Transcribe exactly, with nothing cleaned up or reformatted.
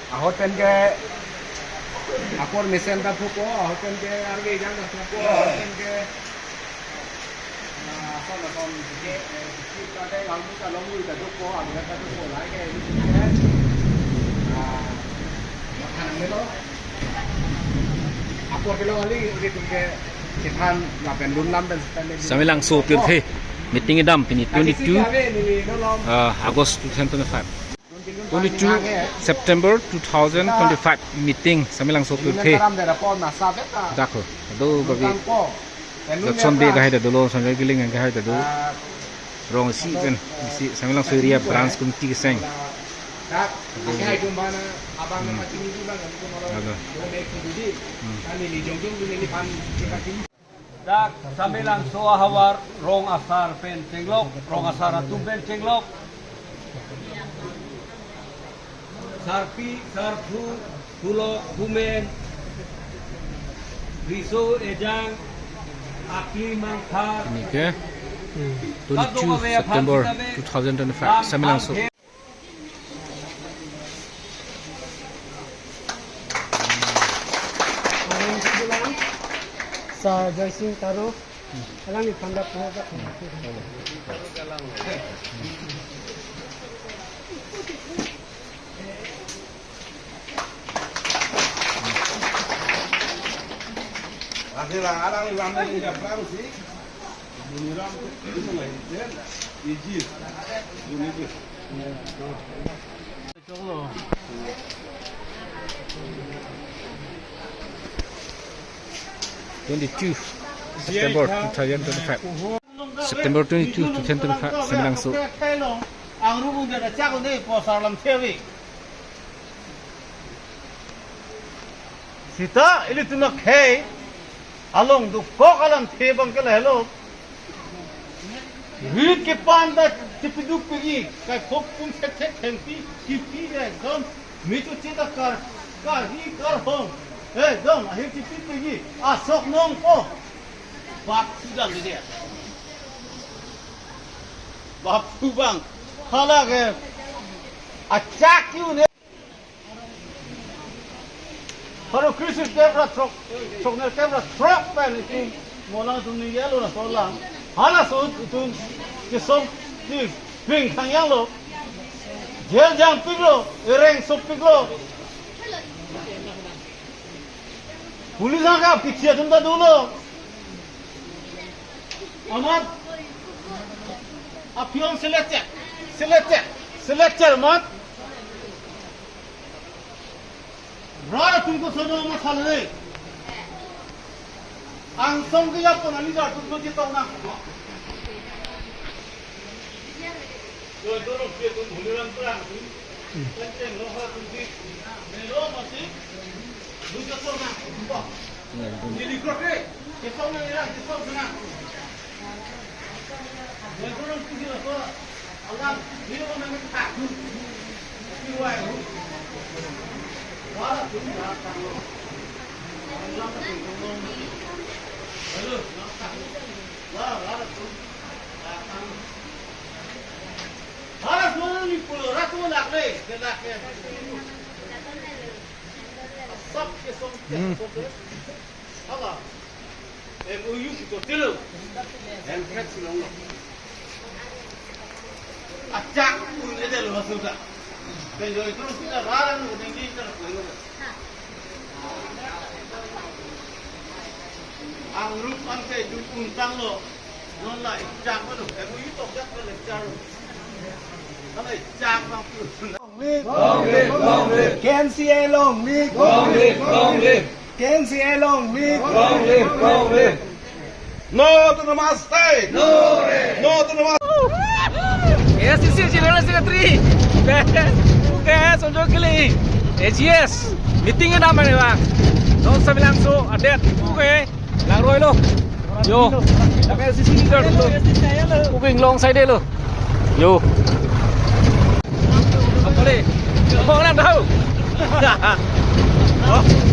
Ahut pen ke apor mesen ta thupo, ahut pen ke arve ejang ta thupo, ahut pen ke, ah, ason ason ke, eh, si ta deng almu ta longlu ta thupo, almu ta thupo, lahai ke, ah, mathan melo. Apor ke lo kali, ilitum ke chethan lapen lunlam pen stand. Samelangso pirthe meeting kedam pini twenty-two, ah, August two thousand twenty-five. Twenty-two September two thousand twenty-five meeting Samelangso pirthe. Dakho. Ado bagi Jackson Bey kahai ta dolo, Sonjoy Killing kahai ta do. Rong isi pen, isi Samelangso area branch committee keseng. Ado. Ado. Hmm. Dak Samelangso ahavar rong asar pen chenglok, rong asar atum pen chenglok. Sarpi, sarthu, pulok, pumen, riso, ejang, akli, mangthar. Pini ke twenty-two September two thousand twenty-five, Samelangso. Sir Joysing Taro, alangli phanda puhok. Twenty-two September two thousand twenty-five. September twenty-two, two thousand twenty-five, Samelangso. Angru bung jana chak ne posar lam thewi. Sita ilitum akhei along dokok alamthe abang ke lahelo. Rit kepan ta chipiduk pegi, kaikhok pum sek sek thengpi, kipi ekdom, mitu chita kar, karhi karhong, ekdom, ahir chipi pegi, asok nong po. Bap sudan dia. Bap subang, hala ke, achak yu ne. Haro Kristu kep ra throk, throk ner kep ra throk pen itum molang atum ni yalo na solang. Halaso itum kesong ni ping thang yanglo. Jail jam piklo, ereng sop piklo. Police angka pitsia atum ta dolo. Amat apion selected, selected, selected amat. Rat atum koson amat salai. Angsong ke yapon ani rat atum ko chitong na. Hala. M O U kita tilo. M P S long lo. Achak pun ada lo sudah. Penjoi terus kita barang udah ini terus lo. Angrup angke dukun tanglo. Non la ichak mano, M O U tok jak mano ichak. Kana ichak bang pu. Long live, long live, long live. K N C A long live. Long live, long live. K N C A long live. Long live, long live. No autonomous state. No rest. No autonomous. A I C C General Secretary. Oke, Sonjoy Killing. A G S. Meeting kedam mane bang. Non Samelangso adet. Oke. Langroi lo. Yo. Dak A I C C leader lo. Oke, inglong side lo. Yo. Apa le? Kong nam tahu. Oh.